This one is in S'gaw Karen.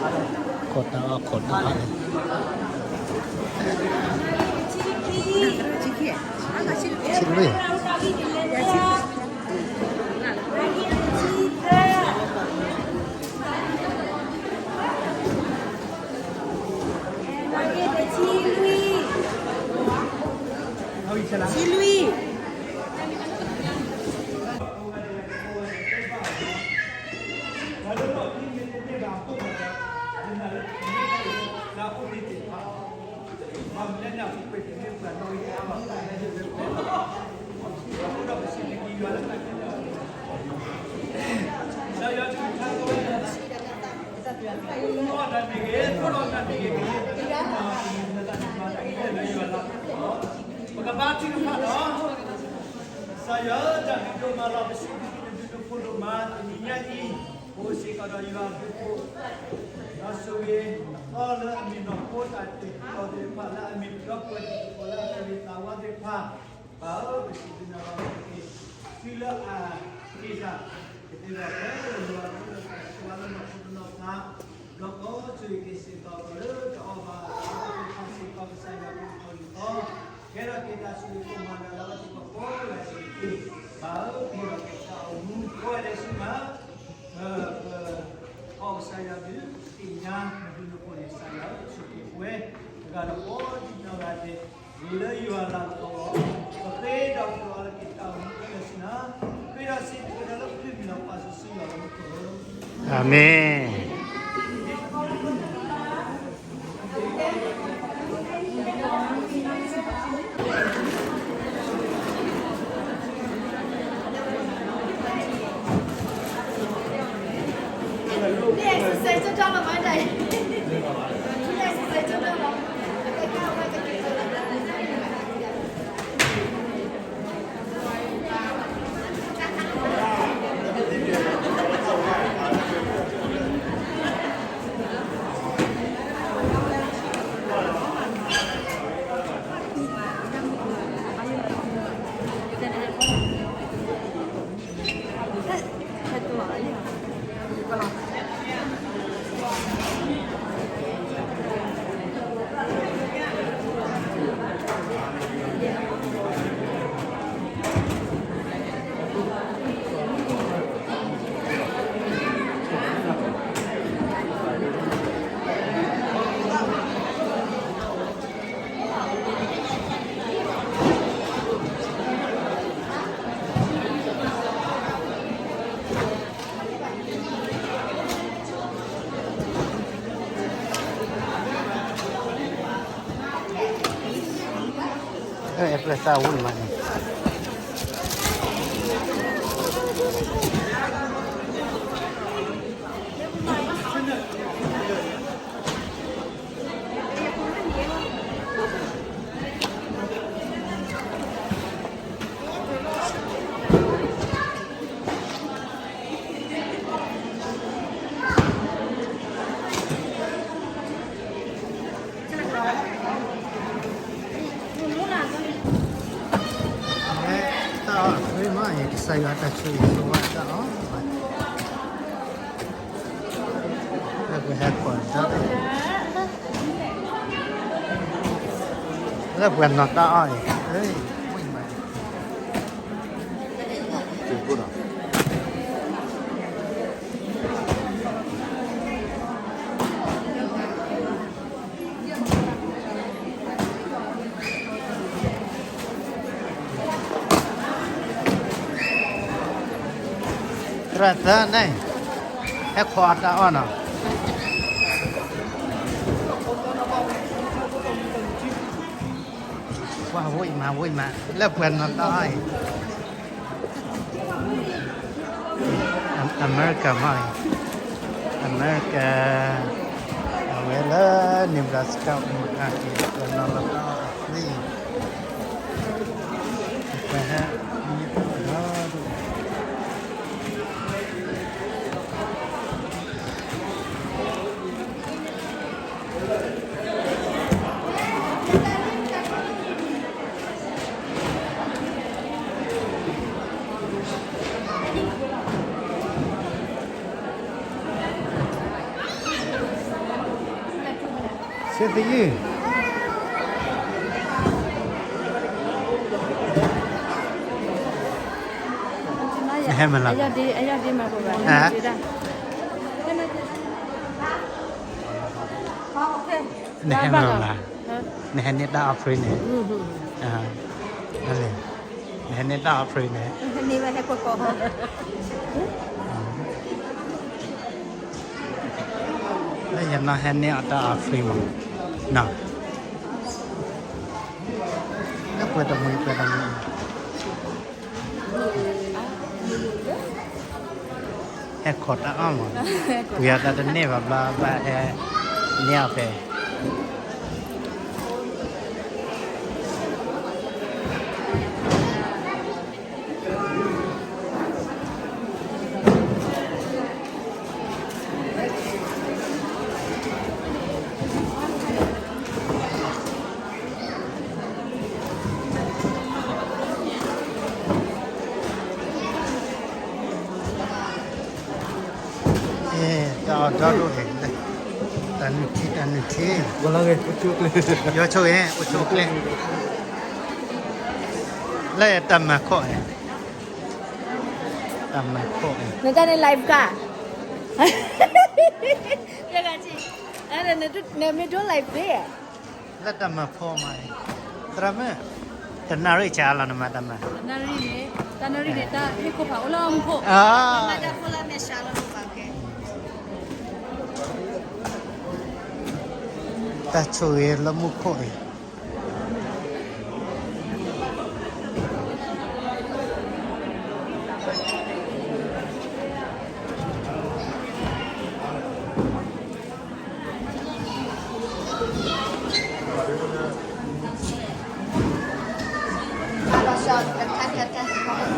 ခိၣ်တၢ်အီၣ်ခိၣ်တၢ်အီၣ်, ဆံလွံၢ်, ဆံလွံၢ်. ပကဘါထုကဖၣ်လီၤ. ကစၢ်ယွၤဧၢ, တၢ်ဘျုးဒိၣ်မးလီၤ, ပစံးဘျုးနဘျုးနဖှိၣ်ဒိၣ်မး တနံၤညါအံၤ, ပအိၣ်စ့ၢ်ကီးဒီးယွၤအဘျုးအဖှိၣ်, ဒီးဆိၣ်ဂ့ၤအသီလၢအမ့ၢ်နီၢ်ခိတၢ်တ့ၢ်အီၤသ့ၣ်တဖၣ် လၢအမ့ၢ်ပဒီပုၢ်ဝဲၢ်တံၤသကိးလၢအသးဝးသ့ၣ်တဖၣ်, ပၢ်ဧၢ, ပစံးဘျုးနၤလီၤ, သုလၢအက့ၤတၢ် ကသ့ၣ်နီၣ်ဖဲလၢယွၤအဘျုးအဖှိၣ်လၢအဆှၢလၢနီၢ်ခိတနီၤဖး, ဒီးကိးဆူၣ်က့ၤစ့ၢ်ကီးလၢတအီၣ်ဘၣ်အသးသ့ၣ်တဖၣ်စ့ၢ်ကီး ကစၢ်ယွၤကအိၣ်ဒီးအီၤ, ကဲထီၣ်က့ၤတၢ်ဆိၣ်ဂ့ၤဆိၣ်ဝါလၢအလီၤပှီၢ်ကိးဂၤဒဲးတက့ၢ်, ပၢ်ဧၢ, ပဟ့ၣ်လီၤက့ၤတၢ်အိၣ်မူကိးဂၤဒဲးဆူညါ, ပ ပ အီၣ်ကစၢ်ယွၤဒုးသ့ၣ်ညါ နဘျုးနဖှိၣ်န့ၣ် ကစၢ်ယွၤဧၢ, ဆိၣ်ဂ့ၤပဝဲတဂၤဒီးကိးဒံနီၢ်ဂၤဒဲး, လၢယွၤလၤကပီၤလီၤ, ပဃ့ဒီးပဒိးအီၤလၢက့ၤတၢ်အိၣ်မူခဲလၢာ်ဆူနၤ, ဃ့ဒီးစံးဘျုးက့ၤဒီးလၢပမ့ၢ်လီၤပၢ်စီဆှံယွၤလၢမူခိၣ်ဧၢ, အၤမ့ၣ်. အဲ ပျဲၢ်တၢ်ဝံၣ်မးန့ၣ် တၢ်အီၣ်အဃ့မး ကစၢ်ယွၤတၢ်ဆိၣ်ဂ့ၤဆိၣ်ဝါတၢ်အီၣ် လၢပှၤဟဲကွၢ်တၢ် လၢပှၤနီၢ်တၢ်အီၣ်အံၤ ဝံၣ်မး သရၣ်သၢန့ၣ် ဟဲခိးတၢ်အီၣ်နီၤ ဝံၣ်မး ဝံၣ်မး လၢပှၤနီၢ်တၢ်အီၣ်အံၤ အမဲရကၤမးအံၤ အမဲရကၤ အဝဲလၢ Nebraska အိၣ်မးအံၤ ပှၤနီၢ်လီၤတၢ်အီၣ်အဃ့ ပှၤဟဲ တၢ် သယုၢ် နဟဲမၤလီၤ, နဟဲမၤလီၤ, နဟဲန့ၢ်တၢ် offering န့ၣ်, နဟဲန့ၢ်တၢ် offering န့ၣ် လၢယနီၢ်ဟဲန့ၢ်အီၤတၢ် offering မး, လၢပှဲၤတမှံၤ ပှဲၤတမှံၤ, ဟဲခိးတၢ်အီၣ်မး, ပှ့ၤအီၤတၢ်တန့ၢ်ဘၣ်ဘျီ ဘၣ်ဟဲန့ၢ်အီၤဖဲ တၢ်အီၣ်ဒီဒိၣ်န့ၣ်, တၢ်နုၢ်ထံ တၢ်နုၢ်ထံ, ယဆိၣ်ဂ့ၤ အိၣ်ဆိၣ်ကျဲ, လၢတၢ်မၤခိၣ်န့ၣ်, တၢ်မၤခိၣ်န့ၣ်, နတၢ်န့ၣ် live ကါ, နမ့ၢ်ဒိ live သ့, လၢတၢ်မၤခိၣ်မး, သရၣ်မုၣ်, တနၣ်ရံၣ်ဆါလီၤနမၤတၢ်မၤ, တနၣ်ရံၣ်န့ၣ်, တနၣ်ရံၣ်န့ၣ် တၢ်ဟ့ၣ်ခိၣ်ဖးအိၣ်လၢမူခိၣ်, တၢ်ဆိၣ်ဂ့ၤလၢမူခိၣ်န့ၣ် တၢ်